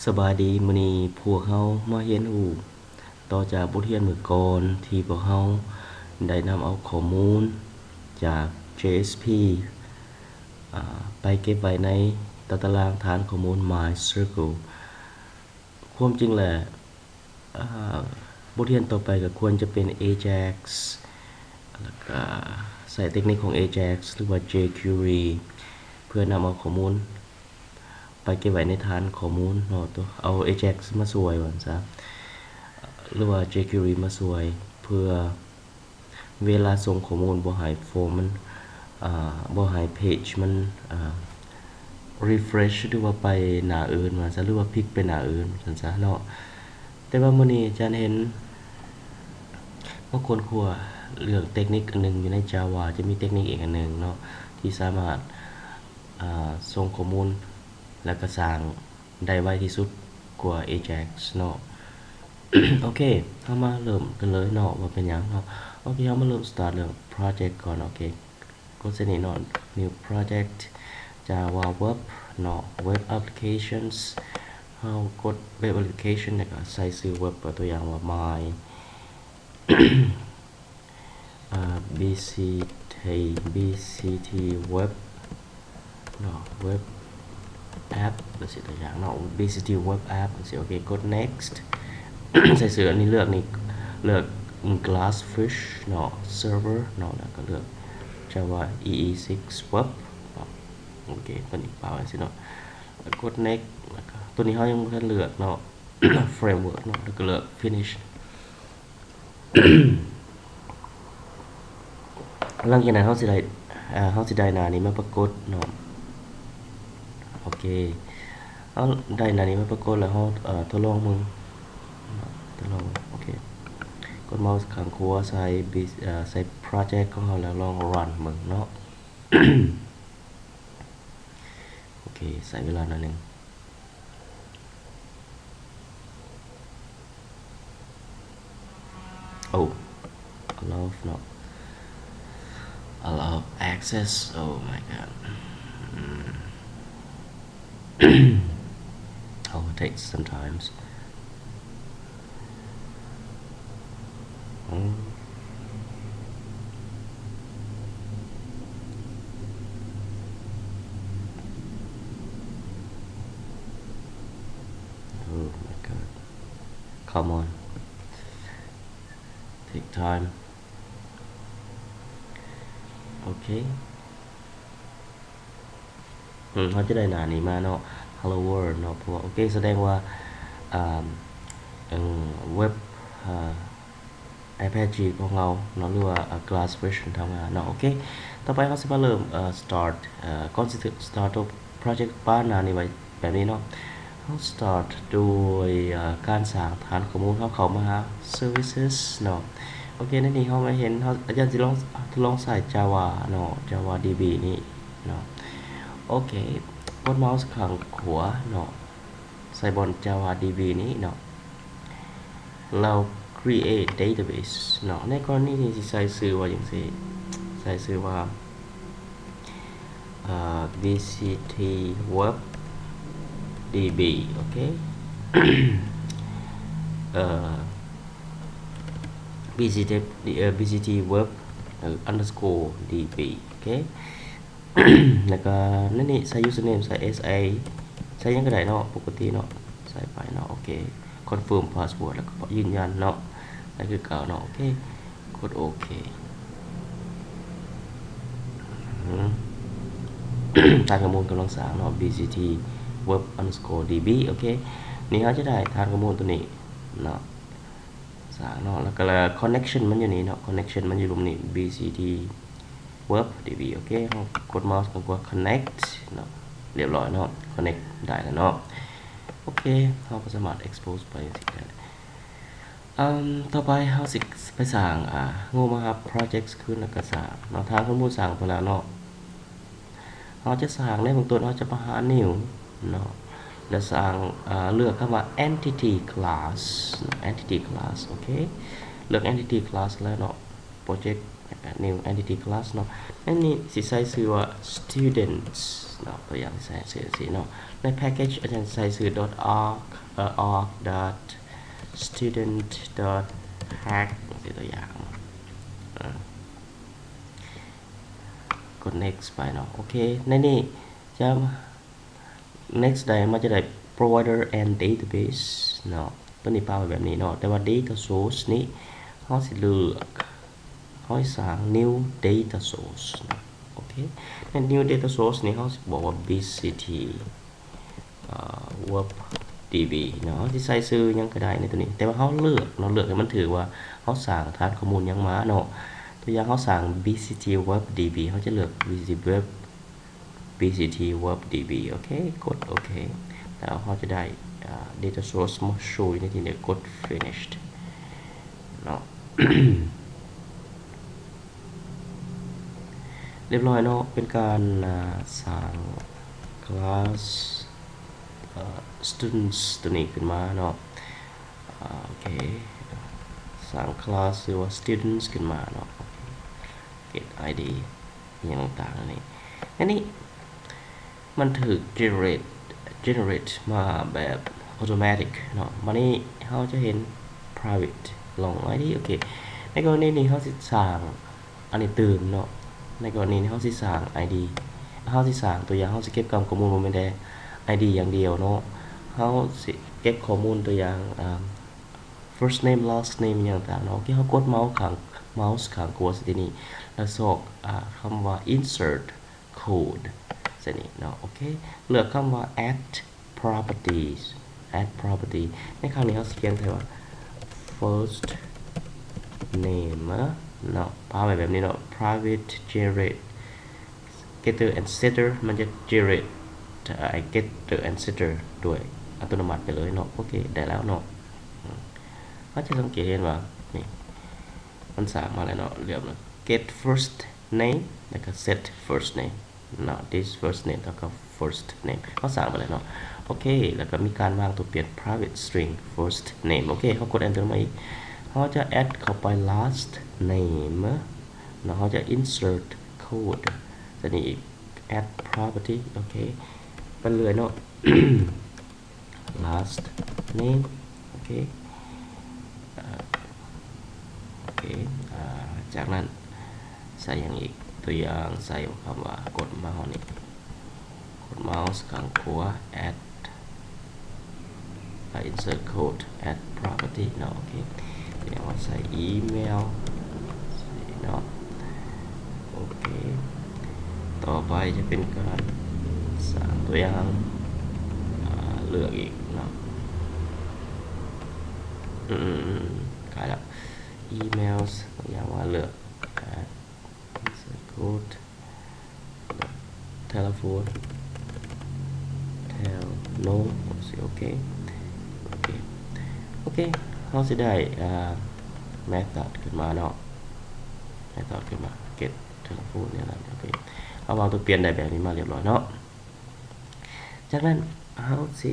ສະບາຍດີ, ມື້ນີ້ພວກເຮົາມາຮຽນຮູ້ຕໍ່ຈາກບົດຮຽນມື້ກ່ອນ ທີ່ພວກເຮົາໄດ້ນຳເອົາຂໍ້ມູນຈາກ JSP ອາ ໄປເກັບໄວ້ໃນຕາຕະລາງຖານຂໍ້ມູນ My Circle. ຄວາມຈິງແລ້ວ ອາ ບົດຮຽນຕໍ່ໄປກໍຄວນຈະເປັນ Ajax ແລ້ວກໍໃຊ້ເຕັກນິກຂອງ Ajax ຫຼືວ່າ jQuery ເພື່ອນຳເອົາຂໍ້ມູນໄປເກັບໄວ້ໃນຖານຂໍ້ມູນເນາະ, ເອົາ Ajax ມາຊ່ວຍວ່າຊັ້ນຊະ ຫຼືວ່າ jQuery ມາຊ່ວຍ ເພື່ອເວລາສົ່ງຂໍ້ມູນບໍ່ໃຫ້ຟອມມັນ ອາ ບໍ່ໃຫ້ເພຈມັນ ອາ refresh ຫຼືວ່າໄປໜ້າອື່ນວ່າຊັ້ນ ຫຼືວ່າພລິກໄປໜ້າອື່ນວ່າຊັ້ນຊະເນາະ. ແຕ່ວ່າມື້ນີ້ອາຈານເຫັນມາຄົ້ນຄວ້າເລື່ອງເຕັກນິກອັນໜຶ່ງຢູ່ໃນ Java ຈະມີເຕັກນິກອີກອັນໜຶ່ງເນາະ ທີ່ສາມາດ ອາ ສົ່ງຂໍ້ມູນ ແລ້ວກໍສ້າງໄດ້ໄວທີ່ສຸດກວ່າ Ajax ເນາະ. ໂອເຄ ເຮົາມາເລີ່ມກັນເລີຍເນາະ ວ່າເປັນຫຍັງເນາະ. ໂອເຄ ເຮົາມາເລີ່ມ start ເລື່ອງ project ກ່ອນ. ໂອເຄ ກົດໃສ່ນີ້ເນາະ new project Java web ເນາະ web applications. ເຮົາກົດ web application ແລ້ວກໍໃສ່ຊື່ເວັບ ຕົວຢ່າງວ່າ my ອາ BCT BCT web ເນາະ web app ຈັ່ງຊີ້ ຕົວຢ່າງເນາະ BCT web app ຈັ່ງຊີ້. ໂອເຄ ກົດ next ໃສ່ຊື່ອັນນີ້ ເລືອກນີ້ ເລືອກ Glassfish ເນາະ server ເນາະ ແລ້ວກໍເລືອກ Java EE six web ເນາະ. ໂອເຄ ຕົວນີ້ປາໄວ້ຈັ່ງຊີ້ເນາະ ແລ້ວກົດ next ແລ້ວກໍຕົວນີ້ເຮົາຍັງບໍ່ທັນເລືອກເນາະ framework ເນາະ ແລ້ວກໍເລືອກ finish. ຫຼັງຈາກນັ້ນເຮົາຊິໄດ້ ເອີ ເຮົາຊິໄດ້ໜ້ານີ້ມາປາກົດເນາະ. ໂອເຄ ເຮົາໄດ້ໜ້ານີ້ມາປາກົດແລ້ວ ເຮົາ ເອີ ທົດລອງເບິ່ງເນາະ ທົດລອງເບິ່ງ. ໂອເຄ ກົດເມົາສ໌ຂ້າງຂວາໃສ່ ເອີ ໃສ່ project ຂອງເຮົາ ແລ້ວລອງ run ເບິ່ງເນາະ. ໂອເຄ ໃຊ້ເວລາໜ້ອຍໜຶ່ງ. ໂອ້ allow ເນາະ allow access. Oh my god. ອືມ Oh, it takes sometimes. ອືມ Oh my god. Come on. Take time. ໂອເຄ ອືມ ເຮົາຈະໄດ້ໜ້ານີ້ມາເນາະ Hello World ເນາະ ເພາະວ່າ ໂອເຄ ສະແດງວ່າ ອາ ເອີ ເວັບ ອາ Apache ຂອງເຮົາເນາະ ຫຼືວ່າ ອາ Glassfish ທຳງານເນາະ. ໂອເຄ ຕໍ່ໄປເຮົາຊິມາເລີ່ມ ເອີ start ເອີ ກ່ອນຊິ start ໂຕ project ປາໜ້ານີ້ໄວ້ແບບນີ້ເນາະ. ເຮົາ start ໂດຍ ເອີ ການສ້າງຖານຂໍ້ມູນ ເຮົາເຂົ້າມາຫາ services ເນາະ. ໂອເຄ ໃນນີ້ເຮົາມາເຫັນ ເຮົາ ອາຈານຊິລອງ ທດລອງໃຊ້ Java ເນາະ JavaDB ນີ້ເນາະ. ໂອເຄ ກົດເມົາສ໌ຂ້າງຂວາເນາະ ໃສ່ບ່ອນ JavaDB ນີ້ເນາະ ແລ້ວ create database ເນາະ. ໃນກໍລະນີນີ້ຊິໃສ່ຊື່ວ່າຫຍັງຊີ້ ໃສ່ຊື່ວ່າ ເອີ BCT Web DB. ໂອເຄ ເອີ BCT ເອີ BCT Web ເອີ underscore DB. ໂອເຄ ແລ້ວກໍໃນນີ້ໃສ່ username ໃສ່ SA ໃສ່ຫຍັງກໍໄດ້ເນາະ ປົກກະຕິເນາະ ໃສ່ໄປເນາະ. ໂອເຄ confirm password ແລ້ວກໍຢືນຢັນເນາະ ໃສ່ຄືເກົ່າເນາະ. ໂອເຄ ກົດໂອເຄ. ອືມ ຖານຂໍ້ມູນກຳລັງສ້າງເນາະ BCT Web underscore DB. ໂອເຄ ນີ້ເຮົາຈະໄດ້ຖານຂໍ້ມູນຕົວນີ້ເນາະ ສ້າງເນາະ ແລ້ວກໍ connection ມັນຢູ່ນີ້ເນາະ connection ມັນຢູ່ລຸ່ມນີ້ BCT Web DB. ໂອເຄ ເຮົາກົດເມົາສ໌ຂ້າງຂວາ connect ເນາະ ຮຽບຮ້ອຍເນາະ connect ໄດ້ແລ້ວເນາະ. ໂອເຄ ເຮົາກໍສາມາດ export ໄປຈັ່ງຊີ້ໄດ້. ອາ ຕໍ່ໄປເຮົາຊິໄປສ້າງ ອາ ງູມາຮັບ project ຄືນ ແລ້ວກໍສ້າງເນາະ ຖານຂໍ້ມູນສ້າງໄປແລ້ວເນາະ. ເຮົາຈະສ້າງໃນເບື້ອງຕົ້ນ ເຮົາຈະມາຫາ new ເນາະ ແລ້ວສ້າງ ເອີ ເລືອກຄຳວ່າ entity class ເນາະ entity class. ໂອເຄ ເລືອກ entity class ແລ້ວເນາະ project new entity class ເນາະ. ໃນນີ້ຊິໃສ່ຊື່ວ່າ students ເນາະ ຕົວຢ່າງໃສ່ຊື່ຊີ້ເນາະ ໃນ package ອາຈານໃສ່ຊື່ dot org ເອີ org dot student dot pack ຊີ້ ຕົວຢ່າງ ເອີ ກົດ next ໄປເນາະ ໂອເຄ ໃນນີ້ຈະ next ໄດ້ ມັນຈະໄດ້ provider and database ເນາະ ຕົວນີ້ປະໄວ້ແບບນີ້ເນາະ ແຕ່ວ່າ data source ນີ້ ເຮົາຊິເລືອກ ເຮົາຊິສ້າງ new data source ເນາະ ໂອເຄ ໃນ new data source ນີ້ ເຮົາຊິບອກວ່າ bct ເອີ webdb ເນາະ ເຮົາຊິໃສ່ຊື່ຫຍັງກໍໄດ້ໃນຕົວນີ້ ແຕ່ວ່າເຮົາເລືອກເນາະ ເລືອກໃຫ້ມັນຖືກວ່າເຮົາສ້າງຖານຂໍ້ມູນຫຍັງມາເນາະ ຕົວຢ່າງເຮົາສ້າງ bct webdb ເຮົາຈະເລືອກ bct web bct webdb ໂອເຄ ກົດໂອເຄ ແລ້ວເຮົາຈະໄດ້ ເອີ data source ມາໂຊຢູ່ໃນທີ່ນີ້ ກົດ finished ເນາະ ຮຽບຮ້ອຍເນາະ ເປັນການ ເອີ ສ້າງ class ເອີ students ຕົວນີ້ຂຶ້ນມາເນາະ ໂອເຄ ສ້າງ class ຊື່ວ່າ students ຂຶ້ນມາເນາະ get id ອີ່ຫຍັງຕ່າງໆ ອັນນີ້ ອັນນີ້ມັນຖືກ generate generate ມາແບບ automatic ເນາະ ບາດນີ້ເຮົາຈະເຫັນ private ລອງ id ໂອເຄ ໃນກໍລະນີນີ້ເຮົາຊິສ້າງອັນນີ້ຕື່ມເນາະ ໃນກໍລະນີນີ້ເຮົາຊິສ້າງ id ເຮົາຊິສ້າງ ຕົວຢ່າງເຮົາຊິເກັບກຳຂໍ້ມູນ ບໍ່ແມ່ນແຕ່ id ຢ່າງດຽວເນາະ ເຮົາຊິເກັບຂໍ້ມູນ ຕົວຢ່າງ ເອີ first name last name ຫຍັງຕ່າງເນາະ ໂອເຄ ເຮົາກົດເມົາສ໌ຂ້າງ ເມົາສ໌ຂ້າງຂວາໃສ່ທີ່ນີ້ ແລ້ວຊອກ ອາ ຄຳວ່າ insert code ໃສ່ນີ້ເນາະ ໂອເຄ ເລືອກຄຳວ່າ add properties add property ໃນຄັ້ງນີ້ເຮົາຊິຂຽນໃສ່ວ່າ first name ເນາະ ປະໄວ້ແບບນີ້ເນາະ private generate getter and setter ມັນຈະ generate getter and setter ໂດຍອັດຕະໂນມັດໄປເລີຍເນາະ ໂອເຄ ໄດ້ແລ້ວເນາະ ເຮົາຈະສັງເກດເຫັນວ່າ ນີ້ ມັນສ້າງມາແລ້ວເນາະ ລຽບ get first name ແລ້ວກໍ set first name ເນາະ this first name ເທົ່າກັບ first name ເຮົາສ້າງມາແລ້ວເນາະ ໂອເຄ ແລ້ວກໍມີການວາງຕົວປ່ຽນ private string first name ໂອເຄ ເຮົາກົດ enter ມາອີກ ເຮົາຈະ add ເຂົ້າໄປ last name ເນາະ ເຮົາຈະ insert code ໃສ່ນີ້ອີກ add property ໂອເຄ ໄປເລື້ອຍເນາະ last name ໂອເຄ ເອີ ໂອເຄ ເອີ ຈາກນັ້ນໃສ່ຫຍັງອີກ ຕົວຢ່າງໃສ່ຄຳວ່າ ກົດເມົາສ໌ນີ້ ກົດເມົາສ໌ຂ້າງຂວາ add insert code add property ເນາະ ໂອເຄ ຕົວຢ່າງວ່າໃສ່ອີເມວເນາະ ໂອເຄ ຕໍ່ໄປຈະເປັນການສ້າງຕົວຢ່າງ ເລືອກອີກເນາະ ອືມ ກາຍລະ emails ຕົວຢ່າງວ່າເລືອກ insert code telephone tel no ໂອເຄ ໂອເຄ ໂອເຄ ເຮົາຊິໄດ້ method ຂຶ້ນມາເນາະ method ຂຶ້ນມາ get telephone ແນວນັ້ນ ໂອເຄ ເຮົາວາງຕົວປ່ຽນໄດ້ແບບນີ້ມາຮຽບຮ້ອຍເນາະ ຈາກນັ້ນເຮົາຊິ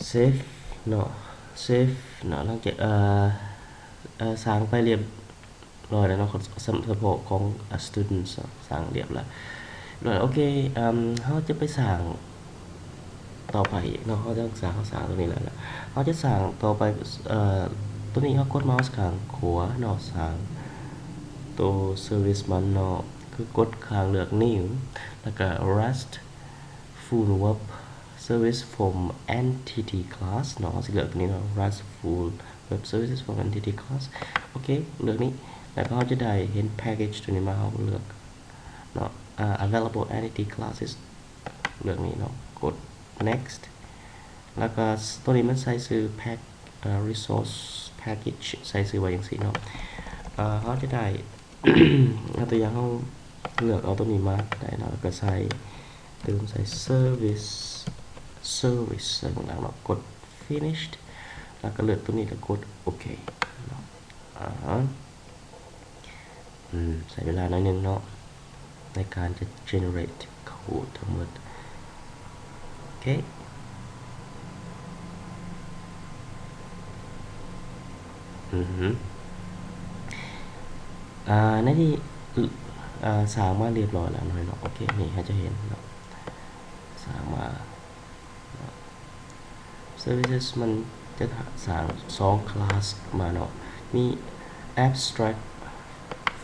save ເນາະ save ເນາະ ຫຼັງຈາກ ເອີ ເອີ ສ້າງໄປຮຽບຮ້ອຍແລ້ວເນາະ ສະເພາະຂອງ students ສ້າງຮຽບແລ້ວ ໂອເຄ ເຮົາຈະໄປສ້າງຕໍ່ໄປອີກເນາະ ເຮົາຈະສ້າງ ເຮົາສ້າງຕົວນີ້ແລ້ວ ເຮົາຈະສ້າງຕໍ່ໄປ ເອີ ຕົວນີ້ເຮົາກົດເມົາສ໌ຂ້າງຂວາເນາະ ສ້າງໂຕ service ມັນເນາະ ຄືກົດຂ້າງເລືອກ new ແລ້ວກໍ rest full web service from entity class ເນາະ ເຮົາຊິເລືອກຕົວນີ້ເນາະ rest full web services from entity class ໂອເຄ ເລືອກນີ້ ແລ້ວກໍເຮົາຈະໄດ້ເຫັນ package ຕົວນີ້ມາ ເຮົາເລືອກເນາະ ອາ available entity classes ເລືອກນີ້ເນາະ ກົດ next ແລ້ວກໍຕົວນີ້ມັນໃສ່ຊື່ pack ເອີ resource package ໃສ່ຊື່ວ່າຈັ່ງຊີ້ເນາະ ເອີ ເຮົາຈະໄດ້ ເອົາຕົວຢ່າງ ເຮົາເລືອກເອົາຕົວນີ້ມາໄດ້ເນາະ ແລ້ວກໍໃສ່ ຕື່ມໃສ່ service service ໃສ່ເບື້ອງຫຼັງເນາະ ກົດ finished ແລ້ວກໍເລືອກຕົວນີ້ ແລ້ວກົດໂອເຄເນາະ ອາ ອືມ ໃຊ້ເວລາໜ້ອຍໜຶ່ງເນາະ ໃນການຈະ generate code ທັງໝົດ ໂອເຄ ອືຮຶ ອາ ໃນນີ້ ເອີ ສ້າງມາຮຽບຮ້ອຍແລ້ວເນາະ. ໂອເຄ ນີ້ເຮົາຈະເຫັນເນາະ ສ້າງມາ Services ມັນຈະສ້າງສອງ class ມາເນາະ ມີ Abstract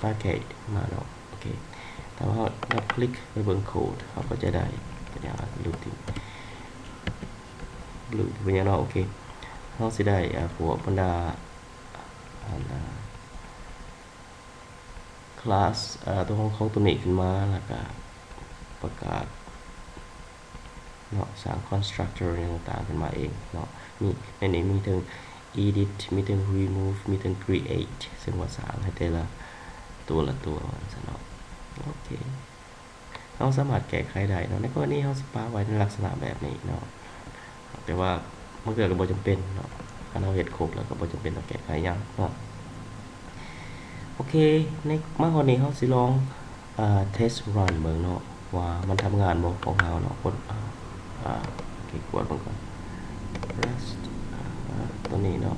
Package ມາເນາະ. ໂອເຄ ຖ້າເຮົາດັບຄລິກໄປເບິ່ງໂຄດ ເຮົາກໍຈະໄດ້ ຕົວຢ່າງ routine blue ເປັນຫຍັງເນາະ. ໂອເຄ ເຮົາຊິໄດ້ ອາ ພວກບັນດາ ອັນ ອາ class ເອີ ຕົວຂອງ ຂອງຕົວນີ້ຂຶ້ນມາ ແລ້ວກະປະກາດເນາະ ສ້າງ constructor ຫຍັງຕ່າງໆຂຶ້ນມາເອງເນາະ. ມີ ໃນນີ້ມີເຖິງ edit ມີເຖິງ remove ມີເຖິງ create ເຊິ່ງວ່າສ້າງໃຫ້ແຕ່ລະຕົວລະຕົວວ່າຊັ້ນເນາະ. ໂອເຄ ເຮົາສາມາດແກ້ໄຂໄດ້ເນາະ ໃນກໍລະນີເຮົາຊິປະໄວ້ໃນລັກສະນະແບບນີ້ເນາະ. ແຕ່ວ່າບາງເທື່ອກໍບໍ່ຈຳເປັນເນາະ ຄັນເຮົາເຮັດຄົບແລ້ວກໍບໍ່ຈຳເປັນຕ້ອງແກ້ໄຂຫຍັງເນາະ. ໂອເຄ ໃນ ມາຮອດນີ້ເຮົາຊິລອງ ເອີ test run ເບິ່ງເນາະ ວ່າມັນທຳງານບໍ່ຂອງເຮົາເນາະ. ກົດ ອາ ອາ ໂອເຄ ກວດເບິ່ງກ່ອນ Rust ອາ ຕົວນີ້ເນາະ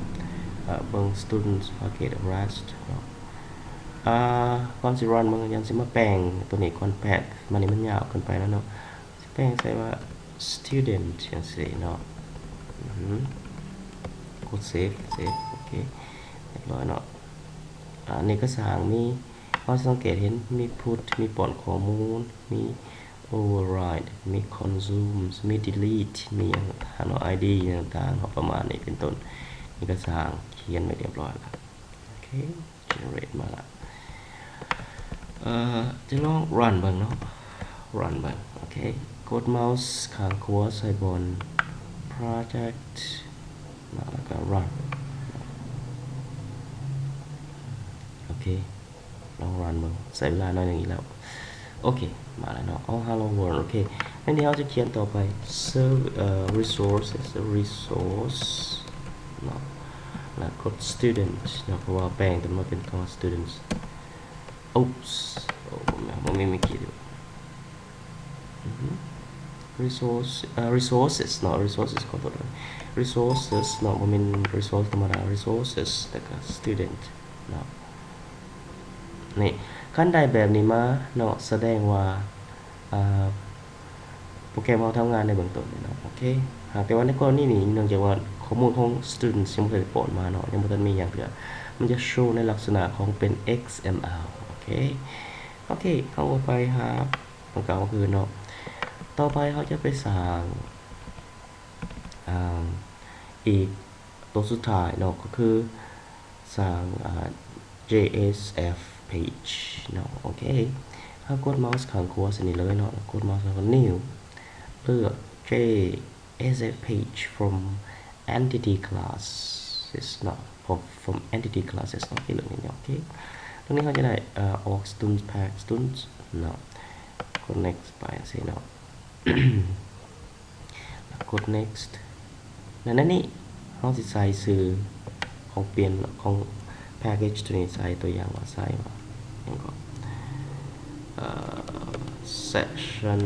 ເອີ ເບິ່ງ students package Rust ເນາະ. ອາ ກ່ອນຊິ run ເບິ່ງ ຢ້ານຊິມາແປງຕົວນີ້ກ່ອນ path ມັນນີ້ມັນຍາວເກີນໄປແລ້ວເນາະ. ຊິແປງໃສ່ວ່າ student ຈັ່ງຊີ້ເນາະ. ອື ກົດ save save ໂອເຄ ຮຽບຮ້ອຍເນາະ. ອາ ເອກະສານມີ ເຮົາສັງເກດເຫັນມີ put ມີປ້ອນຂໍ້ມູນ ມີ override ມີ consumes ມີ delete ມີຫຍັງຕ່າງໆເນາະ ID ຫຍັງຕ່າງໆເນາະ ປະມານນີ້ເປັນຕົ້ນ. ເອກະສານຂຽນໄວ້ຮຽບຮ້ອຍແລ້ວ. ໂອເຄ generate ມາລະ ເອີ ຈະລອງ run ເບິ່ງເນາະ run ເບິ່ງ. ໂອເຄ ກົດເມົາສ໌ຂ້າງຂວາໃສ່ບ່ອນ project ເນາະ ແລ້ວກໍ run. ໂອເຄ ລອງ run ເບິ່ງ ໃຊ້ເວລາໜ້ອຍໜຶ່ງອີກແລ້ວ. ໂອເຄ ມາແລ້ວເນາະ ເອົາ hello world. ໂອເຄ ໃນນີ້ເຮົາຈະຂຽນຕໍ່ໄປ serve ເອີ resources resource ເນາະ ແລ້ວກົດ student ເນາະ ເພາະວ່າແປງຕົວມາເປັນຕົວ students. Oops ໂອ້ ບໍ່ແມ່ນ ບໍ່ມີ ມີຂີດຢູ່. ອື resource ເອີ resources ເນາະ resources ຂໍໂທດ resources ເນາະ ບໍ່ແມ່ນ resource ທຳມະດາ resources ແລ້ວກໍ student ເນາະ. ນີ້ ຄັນໄດ້ແບບນີ້ມາເນາະ ສະແດງວ່າ ອາ ໂປຣແກຣມເຮົາທຳງານໃນເບື້ອງຕົ້ນເນາະ. ໂອເຄ ຫາກແຕ່ວ່າໃນກໍລະນີນີ້ ເນື່ອງຈາກວ່າຂໍ້ມູນຂອງ students ຍັງບໍ່ທັນໄດ້ປ້ອນມາເນາະ ຍັງບໍ່ທັນມີຫຍັງເທື່ອ ມັນຈະໂຊໃນລັກສະນະຂອງເປັນ XML. ໂອເຄ ໂອເຄ ເຮົາກໍໄປຫາ ຂອງເກົ່າຄືເນາະ. ຕໍ່ໄປເຮົາຈະໄປສ້າງ ອາ ອີກຕົວສຸດທ້າຍເນາະ ກໍຄືສ້າງ ອາ JSF page ເນາະ. ໂອເຄ ເຮົາກົດເມົາສ໌ຂ້າງຂວາໃສ່ນີ້ເລີຍເນາະ ແລ້ວກົດເມົາສ໌ ແລ້ວກໍ new ເລືອກ JSF page from entity classes ເນາະ from entity classes ເນາະ ເລືອກນີ້ເນາະ. ໂອເຄ ຕົງນີ້ເຮົາຈະໄດ້ ເອີ org students pack students ເນາະ ກົດ next ໄປຈັ່ງຊີ້ເນາະ ແລ້ວກົດ next ແລ້ວໃນນີ້ເຮົາຊິໃສ່ຊື່ຂອງປ່ຽນຂອງ package ຕົວນີ້ ໃສ່ຕົວຢ່າງວ່າ ໃສ່ວ່າຫຍັງກໍ ເອີ session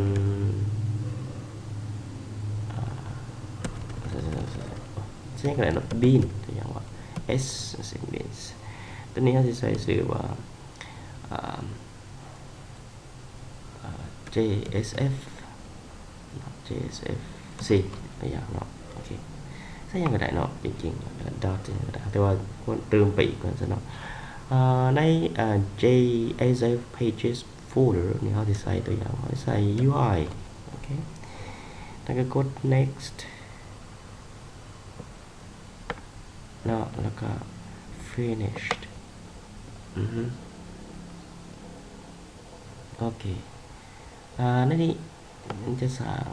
ເອີ ໃສ່ຫຍັງກໍໄດ້ເນາະ bean ຕົວຢ່າງວ່າ s ເຊັ່ນ beans. ຕົວນີ້ເຮົາຊິໃສ່ຊື່ວ່າ ອາ JSF JSF ຊິ ຕົວຢ່າງເນາະ. ໂອເຄ ໃສ່ຫຍັງກໍໄດ້ເນາະ ຈິງໆ dot ຫຍັງກໍໄດ້ ແຕ່ວ່າຄວນເຕີມໄປອີກກ່ອນຊະເນາະ. ເອີ ໃນ ເອີ JSF pages folder ນີ້ ເຮົາຊິໃສ່ຕົວຢ່າງ ເຮົາຊິໃສ່ UI. ໂອເຄ ແລ້ວກໍກົດ next ເນາະ ແລ້ວກໍ finished. ອືຮຶ ໂອເຄ ອາ ໃນນີ້ມັນຈະສ້າງ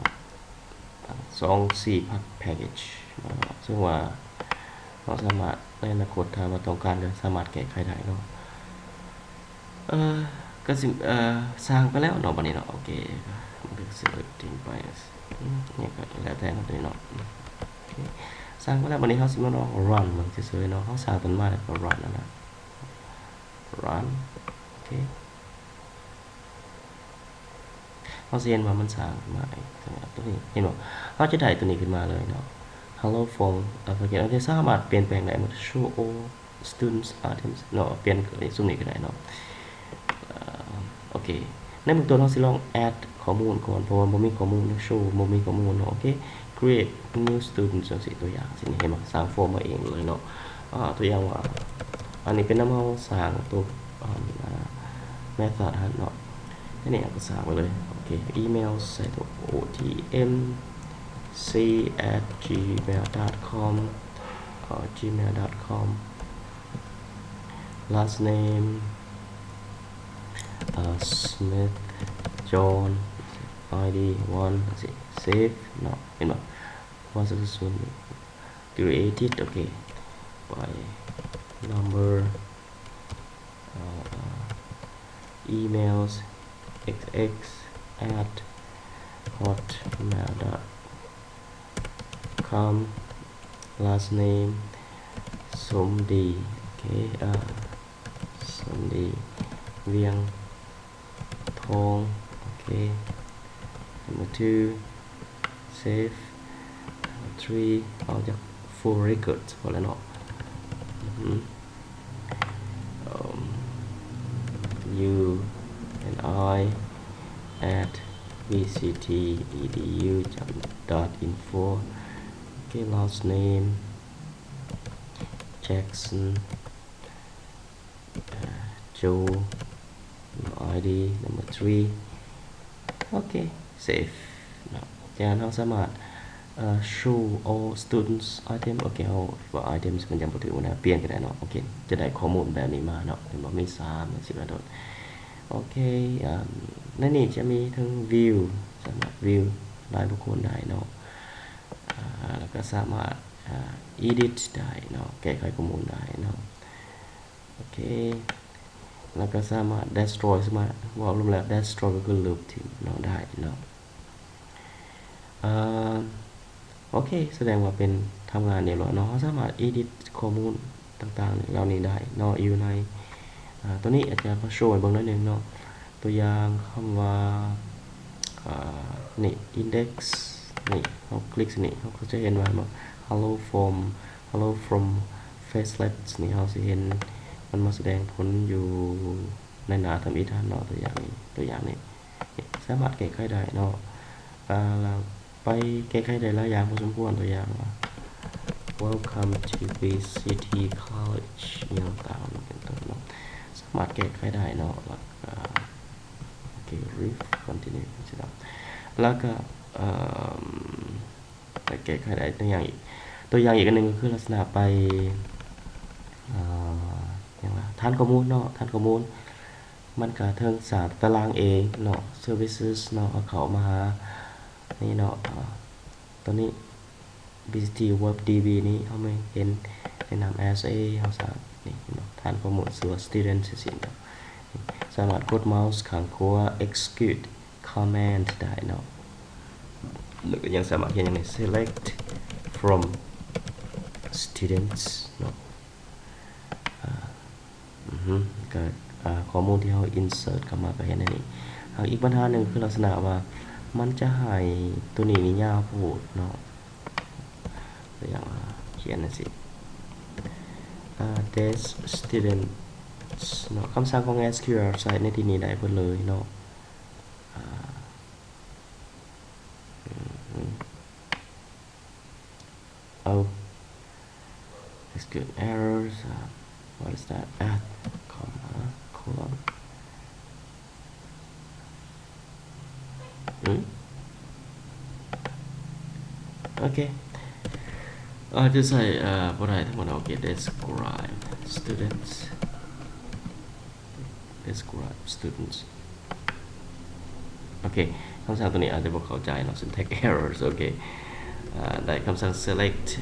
ສອງ ສີ່ package ເນາະ ເຊິ່ງວ່າເຮົາສາມາດ ໃນອະນາຄົດ ຖ້າວ່າຕ້ອງການ ກໍສາມາດແກ້ໄຂໄດ້ເນາະ. ເອີ ກໍຊິ ເອີ ສ້າງໄປແລ້ວເນາະ ບັດນີ້ເນາະ. ໂອເຄ ມັນກໍຊິເລີກຖິ້ມໄປ ນີ້ກໍແລ້ວແຕ່ເນາະ ຕົວນີ້ເນາະ. ໂອເຄ ສ້າງໄປແລ້ວ ບັດນີ້ເຮົາຊິມາລອງ run ເບິ່ງຊື່ໆເນາະ. ເຮົາສ້າງຕົວມາແລ້ວກໍ run ນັ້ນນະ run. ໂອເຄ ເຮົາຊິເຫັນວ່າມັນສ້າງຂຶ້ນມາ ຕົວນີ້ ເຫັນບໍ່ ເຮົາຈະໄດ້ຕົວນີ້ຂຶ້ນມາເລີຍເນາະ Hello from Application. ເຮົາຈະສາມາດປ່ຽນແປງໄດ້ໝົດ Show all students items ເນາະ ປ່ຽນ ເອີ ຊຸມນີ້ກໍໄດ້ເນາະ. ເອີ ໂອເຄ ໃນເບື້ອງຕົ້ນເຮົາຊິລອງແອັດຂໍ້ມູນກ່ອນ ເພາະວ່າບໍ່ມີຂໍ້ມູນ ໂຊບໍ່ມີຂໍ້ມູນເນາະ. ໂອເຄ create new student ຈັ່ງຊີ້ ຕົວຢ່າງຊີ້ ເຫັນບໍ່ ສ້າງຟອມມາເອງເລີຍເນາະ. ອາ ຕົວຢ່າງວ່າ ອັນນີ້ເປັນນຳເຮົາສ້າງຕົວ ອາ method ຫັ້ນເນາະ. ອັນນີ້ເຮົາກໍສ້າງໄປເລີຍ. ໂອເຄ email ໃສ່ຕົວ otmc@gmail.com ເອີ gmail.com last name ເອີ Smith John ID one ເຊຟເນາະ ເຫັນບໍ່ was successful created. ໂອເຄ ໄປ number ເອີ emails xx@hotmail. com last name ສົມດີ ໂອເຄ ເອີ ສົມດີ ວຽງທອງ ໂອເຄ number two save. Number three ເອົາຈາກ full records ພໍແລ້ວເນາະ. ອື you and I at vct edu dot info. ໂອເຄ last name Jackson ເອີ Joe ID number three. ໂອເຄ save ເນາະ. ຈາກນັ້ນເຮົາສາມາດ ເອີ show all students item. ໂອເຄ ເຮົາວ່າ items ມັນຍັງບໍ່ຖືກນະ ປ່ຽນກໍໄດ້ເນາະ. ໂອເຄ ຈະໄດ້ຂໍ້ມູນແບບນີ້ມາເນາະ ເຫັນບໍ່ ມີສາມ ຈັ່ງຊີ້ເປັນຕົ້ນ. ໂອເຄ ອາ ໃນນີ້ຈະມີເຖິງ view ສາມາດ view ລາຍບຸກຄົນໄດ້ເນາະ ອາ ແລ້ວກໍສາມາດ ອາ edit ໄດ້ເນາະ ແກ້ໄຂຂໍ້ມູນໄດ້ເນາະ. ໂອເຄ ແລ້ວກໍສາມາດ destroy ສາມາດ ເວົ້າລວມແລ້ວ destroy ກໍຄືລົບຖິ້ມເນາະ ໄດ້ເນາະ. ເອີ ໂອເຄ ສະແດງວ່າເປັນທຳງານຮຽບຮ້ອຍເນາະ. ເຮົາສາມາດ edit ຂໍ້ມູນຕ່າງໆເຫຼົ່ານີ້ໄດ້ເນາະ ຢູ່ໃນ ອາ ຕົວນີ້ອາຈານມາໂຊໃຫ້ເບິ່ງໜ້ອຍໜຶ່ງເນາະ. ຕົວຢ່າງຄຳວ່າ ອາ ນີ້ index ນີ້ ເຮົາຄລິກໃສ່ນີ້ ເຮົາກໍຈະເຫັນວ່າ hello from hello from facelets ນີ້ ເຮົາຊິເຫັນມັນມາສະແດງຜົນຢູ່ໃນໜ້າທຳອິດຫັ້ນເນາະ. ຕົວຢ່າງນີ້ ຕົວຢ່າງນີ້ ນີ້ສາມາດແກ້ໄຂໄດ້ເນາະ. ອາ ແລ້ວໄປແກ້ໄຂໄດ້ຫຼາຍຢ່າງພໍສົມຄວນ ຕົວຢ່າງວ່າ welcome to VCT College ອີ່ຫຍັງຕ່າງໆເປັນຕົ້ນເນາະ ສາມາດແກ້ໄຂໄດ້ເນາະ. ແລ້ວ ອ່າ ໂອເຄ ref continue ຊິດອກ ແລ້ວກໍ ເອີ່ມ ໄປແກ້ໄຂໄດ້ຕົວຢ່າງອີກ ຕົວຢ່າງອີກອັນໜຶ່ງກໍຄືລັກສະນະໄປ ເອີ່ມ ຫຍັງວະ ຖານຂໍ້ມູນເນາະ ຖານຂໍ້ມູນ ມັນກໍເຖິງສ້າງຕາລາງເອງເນາະ services ເນາະ ເຂົ້າມາຫາ ນີ້ເນາະ ອາ ຕົວນີ້ VCT WebDB ນີ້ ເຮົາມາເຫັນໃນນາມ SA ເຮົາສ້າງ ນີ້ເນາະ ຖານຂໍ້ມູນ ສຳລັບ student ຈັ່ງຊີ້ເນາະ. ສາມາດກົດເມົາສ໌ຂ້າງຂວາ execute command ໄດ້ເນາະ ແລ້ວກໍຍັງສາມາດຂຽນຫຍັງນີ້ select from students ເນາະ ອາ ອືຮຶ ກໍ ອາ ຂໍ້ມູນທີ່ເຮົາ insert ເຂົ້າມາກໍເຮັດໃນນີ້. ອາ ອີກບັນຫາໜຶ່ງຄືລັກສະນະວ່າມັນຈະໃຫ້ຕົວນີ້ນີ້ຍາວໂພດເນາະ ຕົວຢ່າງວ່າຂຽນຈັ່ງຊີ້ ອາ des students ເນາະ. ຄຳສັ່ງຂອງ SQL ໃຊ້ໃນທີ່ນີ້ໄດ້ເບິດເລີຍເນາະ ອາ ອືຮຶ ເອົາ execute errors. What is that? At comma colon. ອືມ ໂອເຄ ອາດຈະໃສ່ ເອີ ບໍ່ໄດ້ທັງໝົດ. ໂອເຄ describe students describe students. ໂອເຄ ຄຳສັ່ງຕົວນີ້ອາດຈະບໍ່ເຂົ້າໃຈເນາະ syntax errors. ໂອເຄ ອາ ໄດ້ຄຳສັ່ງ select ເ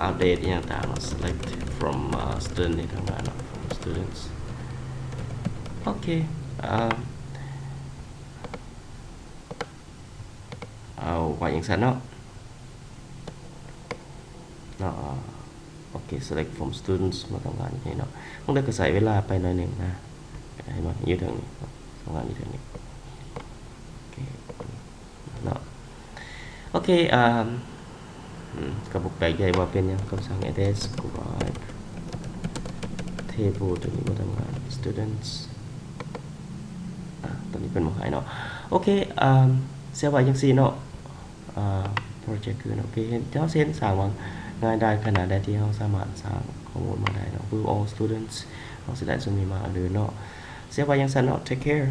ອີ update ອີ່ຫຍັງຕ່າງເນາະ select from ອາ student ນີ້ທຳງານເນາະ from students. ໂອເຄ ອາ ເອົາໄວ້ຈັ່ງຊັ້ນເນາະ ເນາະ ໂອເຄ select from students ມາທຳງານຢູ່ນີ້ເນາະ. ບາງເທື່ອກໍໃຊ້ເວລາໄປໜ້ອຍໜຶ່ງນະ ເຫັນບໍ່ ຢູ່ເທິງນີ້ ທຳງານຢູ່ເທິງນີ້ ໂອເຄເນາະ. ໂອເຄ ອາ ອືມ ກໍບໍ່ແປກໃຈວ່າເປັນຫຍັງ ຄຳສັ່ງ describe table ຕົວນີ້ບໍ່ທຳງານ students ອາ ເພິ່ນບໍ່ໃຫ້ເນາະ. ໂອເຄ ອາ ສຽວວ່າຈັ່ງຊີ້ເນາະ ອາ ໂປຣເຈັກຄືນ ໂອເຄ ເຫັນ ເຮົາຊິເຫັນສ້າງວ່າງ່າຍດາຍຂະໜາດໃດທີ່ເຮົາສາມາດສ້າງຂໍ້ມູນມາໄດ້ເນາະ Will all students ເຮົາຊິໄດ້ຊຸມນີ້ມາເລີຍເນາະ. ສຽວວ່າຈັ່ງຊັ້ນເນາະ Take care.